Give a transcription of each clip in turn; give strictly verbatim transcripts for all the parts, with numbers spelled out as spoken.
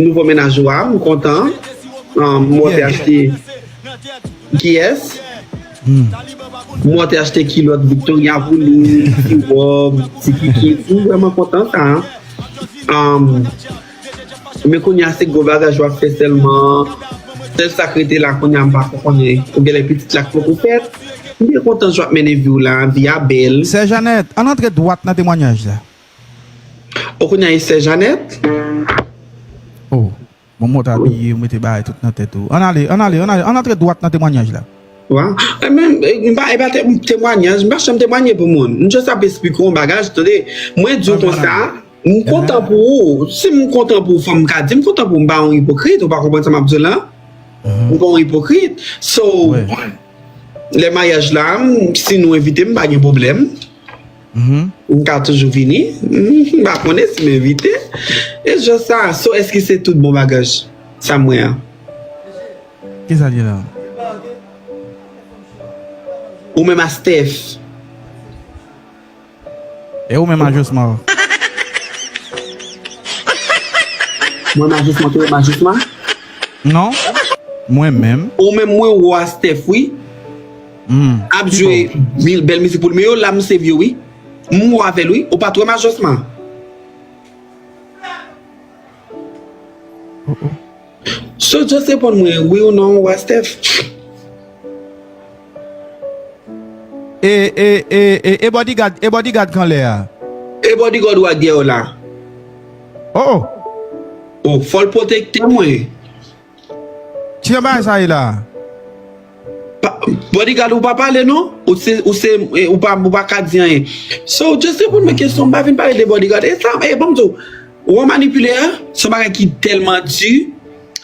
nouvo mennaj ou a, m kontan. Um, m wè w te achte kiyès? M wè w te achte kilòt Victoria pou li, ti wòb, ti kikit. M vrèman kontan sa. Um, men kounye a se gwo bagaj w ap fè sèlman. Sèl sa k rete la kounye a m pa ko konnen. Ou genlè pitit la k poko fèt. M byen kontan jan w ap mennen vi w la, vi a bèl. Sè Janèt, ann antre dwat nan temwanyaj la. Ou konnen e sè Janèt? Oh, bon, mwen t abiye, ou mete bagay tout nan tèt ou. Ann ale, ann ale, ann ale, ann antre dwat nan temwanyaj la. Wa? E men, e, m pa, e pa te, temwanyaj, m pa janm temwanye pou moun. M just ap esplike w yon bagay, tande. Mwen di w konsa, m kontan pou ou. Si m kontan pou ou, fò m ka di m kontan pou ou, m pa yon ipokrit, ou pa konprann sa m ap di w la? M pa yon ipokrit. So, lè maryaj la, m, si nou envite m, pa gen pwoblèm. M ka toujou vini. M pa konnen si m envite. E just sa. So, èske se tout bon bagaj? Sa m wè an. Kisa l ye la? Ou menm a Steph. E ou menm a Josmar? Mwen m a Josmar, tou menm a Josmar? Non. Mwen menm. Ou menm mwen wè a Steph, wi. Hmm. Ap jwe mil bèl mizik pou li. Men yo la m save yo, wi. M wè avè l, wi. Ou pa t wè m a Josmar? Oh, oh. So, just reponn mwen, wi ou non, ou a Steph? E, e, e, e, e bodyguard, e bodyguard k anlè a? E bodyguard ou a dèyè w la? Oh, oh. Oh, fò l pwotekte mwen. Ki jan bagay sa ye la? Pa, bodyguard ou pa pale non. Ou se, ou se, e, ou pa, ou pa ka di anyen. So, just reponn mwen kesyon, m pa vin pale de bodyguard. E sa, e, ban m di w, ou wè manipilè a, se yon bagay ki tèlman di,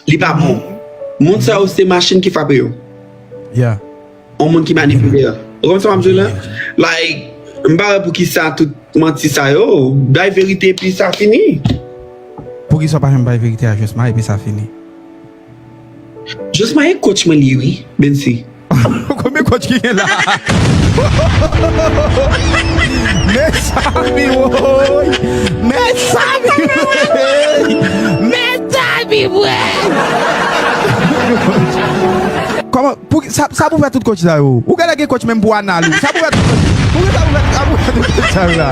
li pa bon. Moun sa yo se machin ki frape yo. Yeah. Yon moun ki manipilè a. Ou konprann sa m ap di w la? Like, m pa wè poukisa tout manti sa yo. Bay verite epi sa fini. Poukisa w pa janm bay verite a Josmar epi sa fini? Josmar e coach mwen li ye wi, Bensi. Konbyen coach ki gen la? Mezanmi woy! Mezanmi woy! Mezanmi woy! Kòman, pou, sa, sa pou fè tout coach sa yo? Ou genlè gen coach menm pou anal ou. Sa pou fè tout coach? Pou ki sa pou fè, sa pou fè tout coach sa yo la?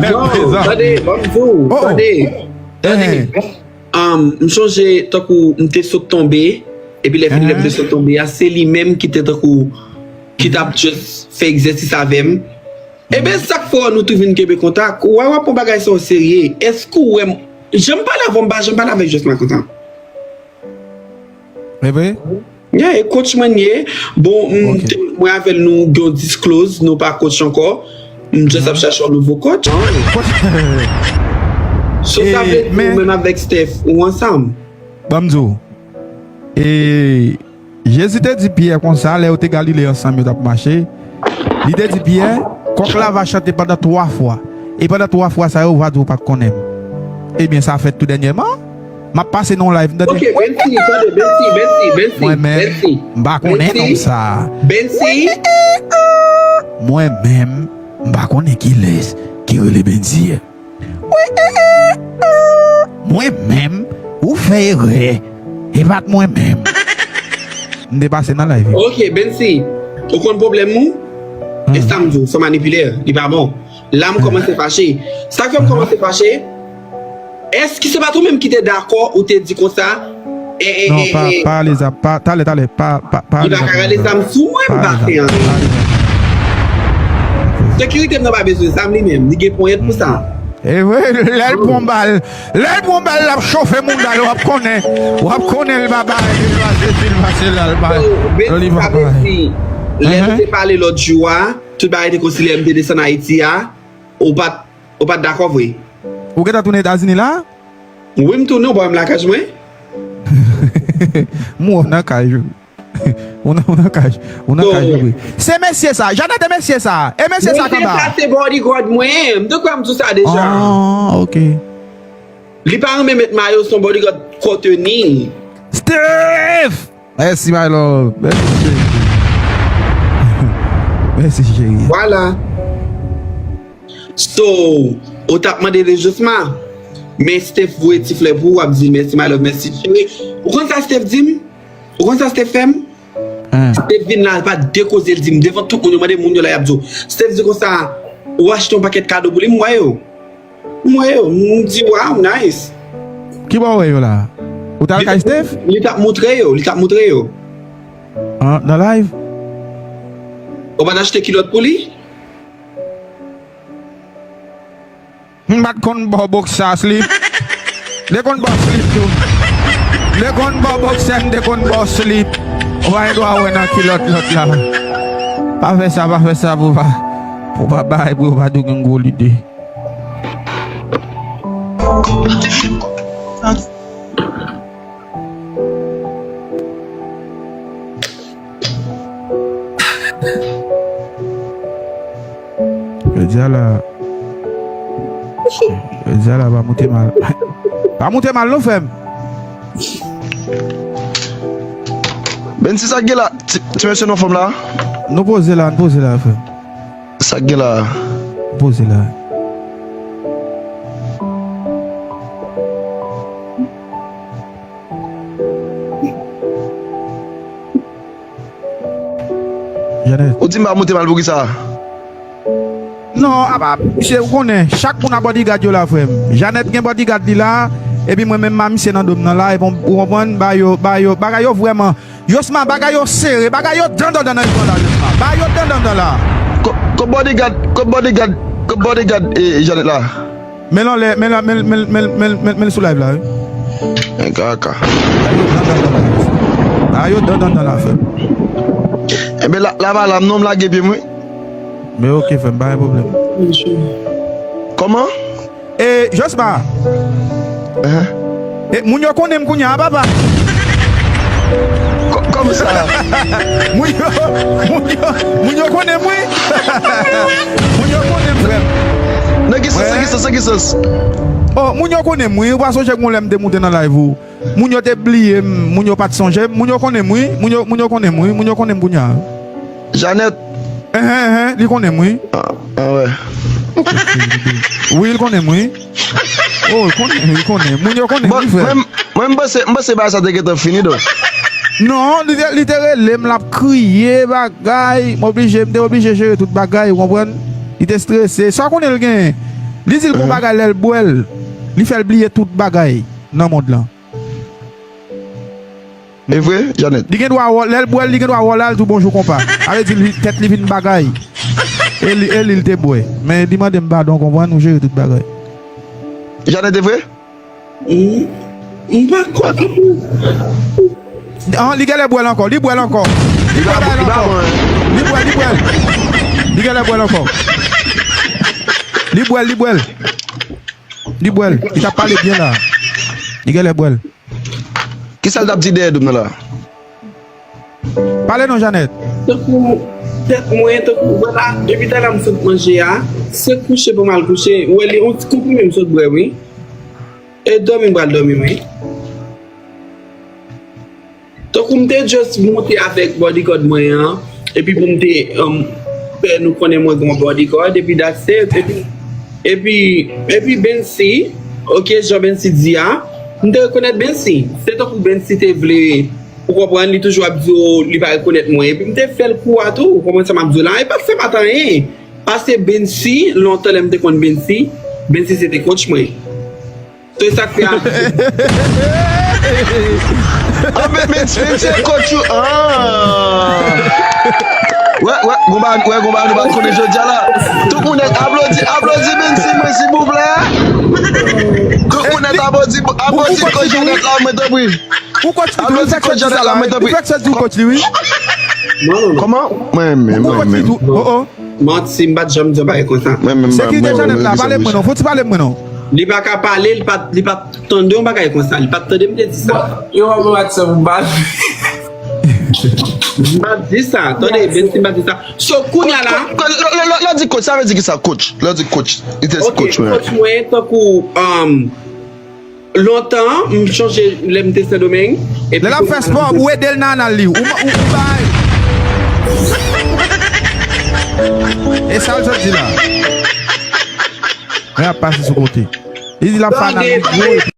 Non, tande, ban m di w, tande, tande. Um, m sonje tankou m te sot tonbe, epi lè fini lè m te sot tonbe a, se li menm ki te tankou, ki t ap just fè egzèsis avè m. Ebyen, sa k fè nou tou vin kenbe kontak. Ou wè, w ap pran bagay sa o serye. Èske ou wè m, jan m pale avè w, m pa janm pale avèk Josmar konsa. E vre? Yeah, e coach mwen ye. Bon, m, mwen avè l nou gen yon disclose, nou pa coach ankò. M just ap chache yon nouvo coach. So, sa vle di ou menm avèk Steph, ou ansanm? Ban m di w. E Jezi te di Pyè konsa, lè yo te Galile ansanm, yo t ap mache, li te di Pyè, kòk la va chante pandan twa fwa. E pandan twa fwa sa yo, ou va di ou pa t konnen m. Ebyen, sa fèt tou dènyèman. M ap pase nan yon live, m tande. Ok, Bensi, tande, Bensi, Bensi, Bensi, Mwen menm, Bensi, m pa konnen Bensi, nonm sa. Bensi. Mwen menm, m pa konnen kilès ki rele Bensi. Mwen menm, ou fè erè. E pa t mwen menm. M te pase nan live yo. Ok, Bensi, ou konn pwoblèm ou? E sa m di w, se manipilè, li pa bon. La, m kòmanse fache. Sa k fè m kòmanse fache? Èske se pa t ou menm ki te dakò, ou te di konsa? E, e, non, e, pa, e, pa rale zam, pa, talè, talè, pa, pa, pa rale zam. Li pa ka rale zam sou mwen, m pa fè anyen. Sekirite m nan pa bezwen zam li menm, li gen ponyèt pou sa. E vre, lè l pran bal, lè l pran bal, l ap chofe mouda l, w ap konnen, w ap konnen l pa bay, li pase, si l pase la, l pa, li pa bay. Lè nou te pale lòt jou a, tout bagay te konsilye m te desann Ayiti a, ou pa t, ou pa t dakò vre? Ou gentan tounen Etazini la? Wi, m tounen, ou pa wè m lakay mwen? M wè w nan kay ou. Ou nan, ou nan kay, ou nan kay ou vre. Se mesye sa, Janèt e mesye sa, e mesye sa k anba. Mesye sa se bodyguard mwen, m te kwè m di w sa deja. Ah, ok. Li pa renmen met mayo, se yon bodyguard kòteni. Steph! Mèsi, my love. Mèsi, cheri. Mèsi, cheri. Vwala. So, ou t ap mande de Josma? Men Steph voye ti flè pou ou, w ap di mèsi my love, mèsi cheri. Ou konn sa Steph di m? Ou konn sa Steph fè m? Steph vin la, pa de koze l di m devan tout moun yo, mande moun yo la y ap di w. Steph di konsa, ou achte yon pakèt kado pou li, m wè yo. M wè yo, m di, "Wow, nice." Ki bò w wè yo la? Ou t al kay Steph? Li t ap montre yo, li t ap montre yo. An, nan live? Ou pa t achte kilòt pou li? M pa t konn ba w boksa slip. M te konn ba w slip tou. M te konn ba w boksa, m te konn ba w slip. Ou pa gen dwa wè nan kilòt lòt la. Pa fè sa, pa fè sa pou pa, pou pa bay, pou yo pa tou gen gwo lide. Jodi a la, jodi a la pa moute mal. Pa moute mal non, frè m. Bensi, sa k gen la, ti, ti mesye nan fòm la? Nou poze la, nou poze la, frè m. Sa k gen la? Poze la. Janèt. Ou di m pa moute mal pou kisa? Non, apa, misye, ou konnen, chak moun a bodyguard yo la, frè m. Janèt gen bodyguard li la, epi mwen menm, m a misye nan do m nan la, epi ou konprann, ba yo, ba yo, bagay yo vrèman Josma, bagay yo sere, bagay yo dandandan nan ekran la, Josma. Bagay yo dandandan la. Kot, kot bodyguard, kot bodyguard, kot bodyguard, eh, Janèt la? Men l anlè, men l, men l, men l, men l, men l, men l, men l sou live la, wi. Men kaka. Bagay yo dandandan la, Josma. Bagay yo dandandan la, frè m. Enben, la, la pa la, m non, m lage pye m, wi. Men oke, frè m, pa gen pwoblèm. Kòman? E, Josma. Hein? E, moun yo konnen m kounye a, papa. Kò-, kòman sa? Moun yo, moun yo, moun yo konnen m, wi. Moun yo konnen m, frè m. Nan ki sans, nan ki sans, nan ki sans? Oh, moun yo konnen m, wi. Ou pa sonje gon lè m te moute nan live ou? Moun yo te bliye m, moun yo pa t sonje m, moun yo konnen m, wi. Moun yo, moun yo konnen m, wi. Moun yo konnen m kounye a. Janèt. Enhen, enhen, li konnen m, wi. Ah, ah, wè. Wi, li konnen m, wi. Oh, li konnen, li konnen. Moun yo konnen m, wi, frè. Mwen, mwen, m panse, m panse bagay sa te gentan fini, don. Non, li te, li te rele m, l ap kriye, bagay. M oblije, m te oblije jere tout bagay, ou konprann? Li te strese. Sa w konnen l genyen? Li di l gon bagay lè l bwè l. Li fè l bliye tout bagay nan mond lan. E vre, Janèt? Li gen dwa wò, lè l bwè l, li gen dwa wò la, l di w bonjou konpa. Sa vle di li, tèt li vin bagay. E li, e li, l te bwè. Men li mande m padon, konprann, ou jere tout bagay. Janèt, e vre? M, m pa kwè. An, li genlè bwè l ankò, li bwè l ankò. Li bwè l ankò. Li bwè, li bwè l. Li genlè bwè l ankò. Li bwè l, li bwè l. Li bwè l. Li t ap pale byen la. Li genlè bwè l. Kisa l t ap di dèyè do m nan la? Pale non, Janèt. Tankou tèt mwen, tankou, vwala, depi talè m sot manje a, se kouche pou m al kouche. Ou wè, li yon ti konprime m sot bwè, wi. E dòmi m pral dòmi, wi. Tankou m te just monte avèk bodyguard mwen an, epi pou m te, um, fè nou konnen mwen gon bodyguard, epi that's it, epi, epi, epi Bensi, oke, jan Bensi di a, m te rekonèt Bensi. Se tankou Bensi te vle, ou konprann, li toujou ap di w li pa rekonèt mwen. Epi m te fè l kou a tou, ou konprann sa m ap di w la? E pa t fè m anyen. Paske Bensi, lontan lè m te konn Bensi, Bensi se te coach mwen. Se sa k fè a. Ah, men, men, men se coach ou. Ah. Wè, wè, gon bagay, wè, gon bagay nou pa t konnen jodi a la. Tout moun nèt aplodi, aplodi Bensi mwen, silvouplè. Tout moun nèt aplodi, aplodi coach Janèt la, mwen tanpri. Ou coach, ou fèk sòt di sa la, ou fèk sòt di ou coach li, wi. Non, non, non. Kòman? Mwen menm, mwen menm. Oh, oh. Manti, m pa t janm di yon bagay konsa. Sekirite Janèt la, pale m mwen non. Fouti pale m mwen non. Li pa ka pale, li pa, li pa tande yon bagay konsa. Li pa t tande m te di sa. Yo pa bon ak sa pou bal. M pa t di sa. Tande, Bensi, m pa t di sa. So, kounye a la. Lè w di coach, sa vle di ki sa, coach? Lè w di coach, li te coach mwen. Coach mwen, tankou, um, Lontan, m chonje lè m te Sendomeng. Lè l ap fè spò, ou ede l nan anal li. Ou, ou, ou bay. E sa l sot di la. Mwen ap pase sou kote. Li di l ap fè analiz gwo.